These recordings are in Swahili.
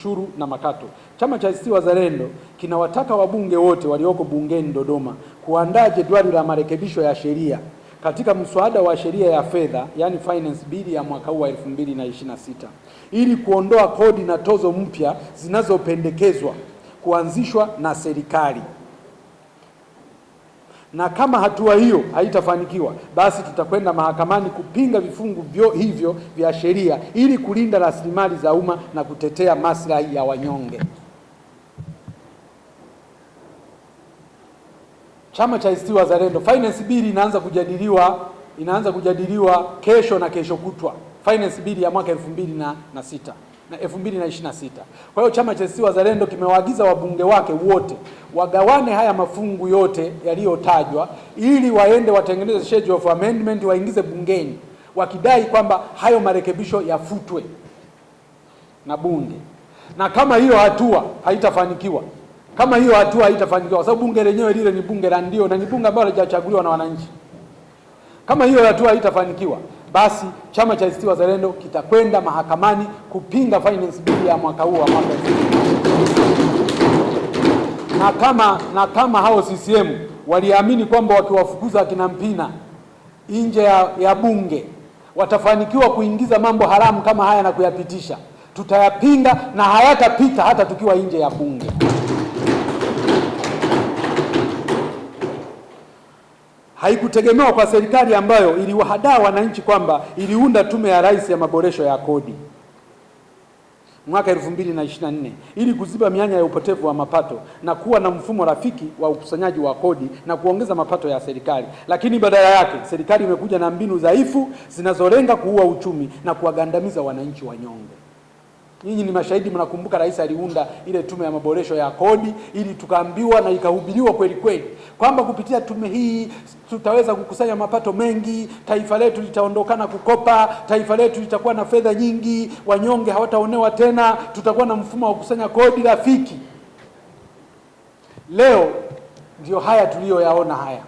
Ushuru na makato. Chama cha ACT Wazalendo kinawataka wabunge wote walioko bungeni Dodoma kuandaa jedwali la marekebisho ya sheria katika mswada wa sheria ya fedha, yani finance bill ya mwaka huu wa 2026 ili kuondoa kodi na tozo mpya zinazopendekezwa kuanzishwa na serikali, na kama hatua hiyo haitafanikiwa, basi tutakwenda mahakamani kupinga vifungu hivyo vya sheria ili kulinda rasilimali za umma na kutetea maslahi ya wanyonge. Chama cha ACT Wazalendo, finance bill inaanza kujadiliwa kesho na kesho kutwa, finance bill ya mwaka 2006 na 2026. Kwa hiyo chama cha ACT Wazalendo kimewaagiza wabunge wake wote wagawane haya mafungu yote yaliyotajwa ili waende watengeneze schedule of amendment waingize bungeni wakidai kwamba hayo marekebisho yafutwe na bunge. Na kama hiyo hatua haitafanikiwa, kama hiyo hatua haitafanikiwa, kwa sababu bunge lenyewe lile ni bunge la ndio na ni bunge ambalo halijachaguliwa na wananchi. Kama hiyo hatua haitafanikiwa, basi chama cha ACT Wazalendo kitakwenda mahakamani kupinga finance bill ya mwaka huu wa mwaka 20. Na kama hao CCM waliamini kwamba wakiwafukuza akina Mpina nje ya bunge watafanikiwa kuingiza mambo haramu kama haya na kuyapitisha, tutayapinga na hayatapita hata tukiwa nje ya bunge. Haikutegemewa kwa serikali ambayo iliwahadaa wananchi kwamba iliunda tume ya rais ya maboresho ya kodi mwaka 2024 ili kuziba mianya ya upotevu wa mapato na kuwa na mfumo rafiki wa ukusanyaji wa kodi na kuongeza mapato ya serikali. Lakini badala yake serikali imekuja na mbinu dhaifu zinazolenga kuua uchumi na kuwagandamiza wananchi wanyonge. Nyinyi ni mashahidi, mnakumbuka rais aliunda ile tume ya maboresho ya kodi ili tukaambiwa na ikahubiriwa kweli kweli kwamba kupitia tume hii tutaweza kukusanya mapato mengi, taifa letu litaondokana kukopa, taifa letu litakuwa na fedha nyingi, wanyonge hawataonewa tena, tutakuwa na mfumo wa kukusanya kodi rafiki. Leo ndio haya tuliyoyaona haya.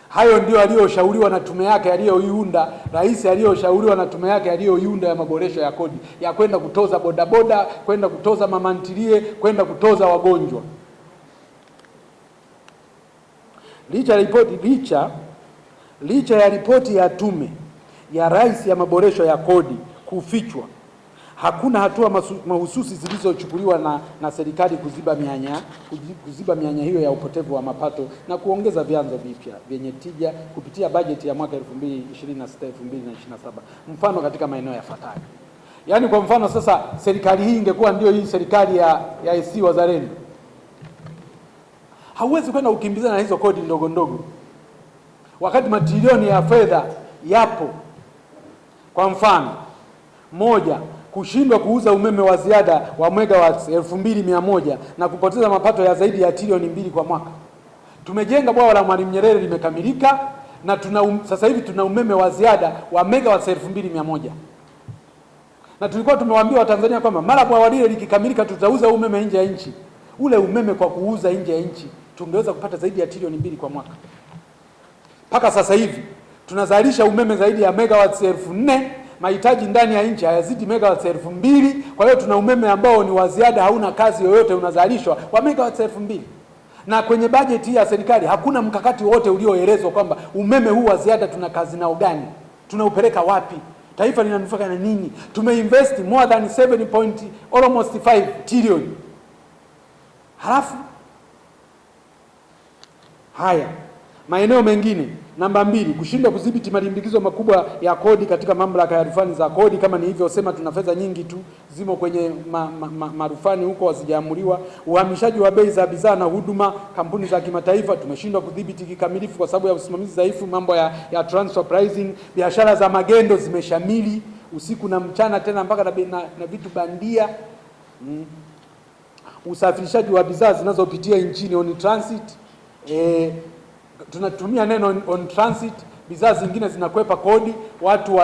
Hayo ndio aliyoshauriwa na tume yake aliyoiunda rais, aliyoshauriwa na tume yake aliyoiunda ya maboresho ya kodi, ya kwenda kutoza bodaboda, kwenda kutoza mamantilie, kwenda kutoza wagonjwa. Licha ya ripoti ya tume ya rais ya maboresho ya kodi kufichwa, hakuna hatua mahususi zilizochukuliwa na serikali kuziba mianya hiyo ya upotevu wa mapato na kuongeza vyanzo vipya vyenye tija kupitia bajeti ya mwaka 2026 2027. Mfano katika maeneo yafuatayo. Yaani kwa mfano sasa serikali hii ingekuwa ndio hii serikali ya ACT Wazalendo, hauwezi kwenda kukimbizana na hizo kodi ndogo ndogo wakati matrilioni ya fedha yapo. Kwa mfano, moja, kushindwa kuuza umeme wa ziada wa megawatts 2100 na kupoteza mapato ya zaidi ya trilioni 2 kwa mwaka. Tumejenga bwawa la Mwalimu Nyerere limekamilika na sasa hivi tuna umeme wa ziada wa megawatts 2100 na tulikuwa tumewaambia Watanzania kwamba mara bwawa lile likikamilika tutauza umeme nje ya nchi. Ule umeme kwa kuuza nje ya nchi tungeweza kupata zaidi ya trilioni 2 kwa mwaka. Mpaka sasa hivi tunazalisha umeme zaidi ya megawatts 4000, mahitaji ndani ya nchi hayazidi megawatts 2000. Kwa hiyo tuna umeme ambao ni wa ziada, hauna kazi yoyote, unazalishwa wa megawatts 2000. Na kwenye bajeti ya serikali hakuna mkakati wote ulioelezwa kwamba umeme huu wa ziada tuna kazi nao gani, tunaupeleka wapi, taifa linanufaika na nini? Tumeinvest more than 7 point almost 5 trillion, halafu haya maeneo mengine. Namba mbili, kushindwa kudhibiti malimbikizo makubwa ya kodi katika mamlaka ya rufani za kodi. Kama nilivyosema, tuna fedha nyingi tu zimo kwenye marufani huko hazijaamuliwa. Uhamishaji wa bei za bidhaa na huduma kampuni za kimataifa tumeshindwa kudhibiti kikamilifu kwa sababu ya usimamizi dhaifu, mambo ya transfer pricing. Biashara za magendo zimeshamili usiku na mchana, tena mpaka na vitu bandia. Usafirishaji wa bidhaa zinazopitia nchini on transit, tunatumia neno on transit. Bidhaa zingine zinakwepa kodi, watu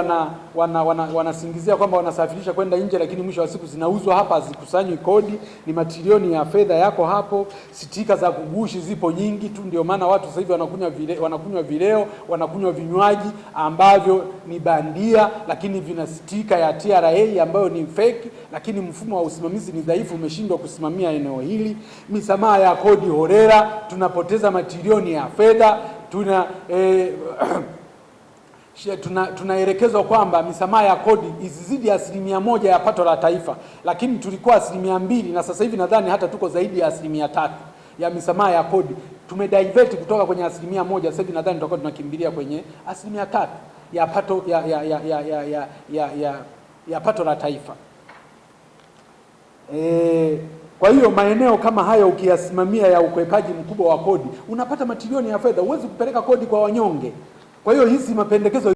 wanasingizia kwamba wanasafirisha kwenda nje, lakini mwisho wa siku zinauzwa hapa, hazikusanywi kodi. Ni matilioni ya fedha yako hapo. Stika za kugushi zipo nyingi tu, ndio maana watu sasa hivi wanakunywa vileo, wanakunywa vinywaji ambavyo ni bandia, lakini vina stika ya TRA ambayo ni fake, lakini mfumo wa usimamizi ni dhaifu, umeshindwa kusimamia eneo hili. Misamaha ya kodi horera, tunapoteza matilioni ya fedha. Tuna tunaelekezwa kwamba misamaha ya kodi isizidi 1% ya pato la taifa, lakini tulikuwa 2% na sasa hivi nadhani hata tuko zaidi ya 3% ya misamaha ya kodi. Tumedivert kutoka kwenye 1%, sasa hivi nadhani tutakuwa tunakimbilia kwenye 3% ya pato ya pato la taifa. Kwa hiyo maeneo kama hayo ukiyasimamia ya ukwepaji mkubwa wa kodi unapata matilioni ya fedha. Huwezi kupeleka kodi kwa wanyonge. Kwa hiyo hizi mapendekezo